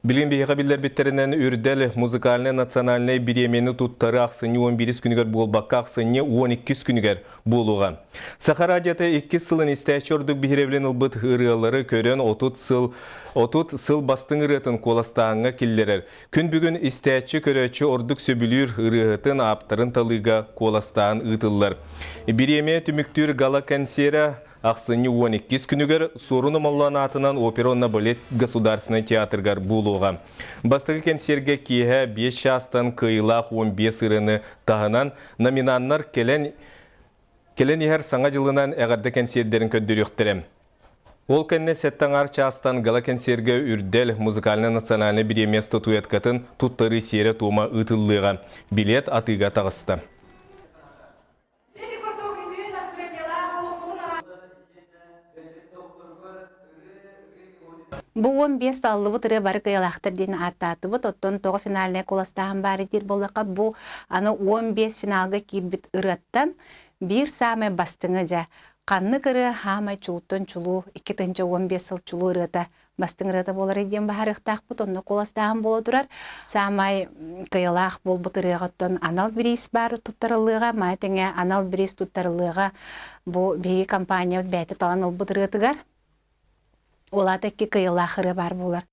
Билигин биһиэхэ биллэрбиттэринэн Үрдэл музыкальнай национальнай бириэмийэни туттары ахсынньы 11 күнүгэр буолбакка ахсынньы 12 күнүгэр буолуоҕа. Саха радиота иккис сылын истээччи ордук биһирэбилин ылбыт ырыалары көрөн 30 сыл 30 сыл бастыҥ ырыатын куоластааһыҥҥа киллэрэр. Күн бүгүн истээччи көрөөччү ордук сөбүлүүр ырыаһытын ааптарын талыыга куоластааһын ыытыллар. Бириэмийэ түмүктүүр гала-кэнсиэрэ Ахсынньы 12 күнүгэр Суорун Омоллоон аатынан опера уонна балет государственнай театрыгар буолуоҕа. Бастакы кэнсиэргэ киэһэ 5 чаастан кыайыылаах 15 ырыаны таһынан номинаннар кэлэн кэлэн иһэр Саҥа дьылынан эҕэрдэ кэнсиэрдэрин көрдөрүөхтэрэ. Ол кэннэ сэттэ аҥаар чаастан гала-кэнсиэргэ Үрдэл музыкальнай национальнай бириэмийэ статуэткатын туттарыы сиэрэ-туома ыытыллыаҕа. Билиэт атыыга таҕыста. Бу 15 таллыбыт ырыа бары кыайалаахтар диэн ааттаатыбыт. Оттон тоҕо финальнай куоластааһын баар диир буоллахха, бу аны 15 финалга киирбит ырыаттан биир саамай бастыҥа дьэ ханнык ырыа хаамай чулуттан чулуу 2015 сыл чулуу ырыата бастыҥ ырыата буоларый диэн баһарыахтаахпыт, онно куоластааһын буола турар. Саамай кыайалаах буолбут ырыаҕа анал бириис баар туттарыллыаҕа, маны тэҥэ анал бириис туттарыллыаҕа бу биһиги компаниябыт бэйэтэ талан ылбыт ырыатыгар. Ол аата икки кыайыылаах ырыа баар буолар.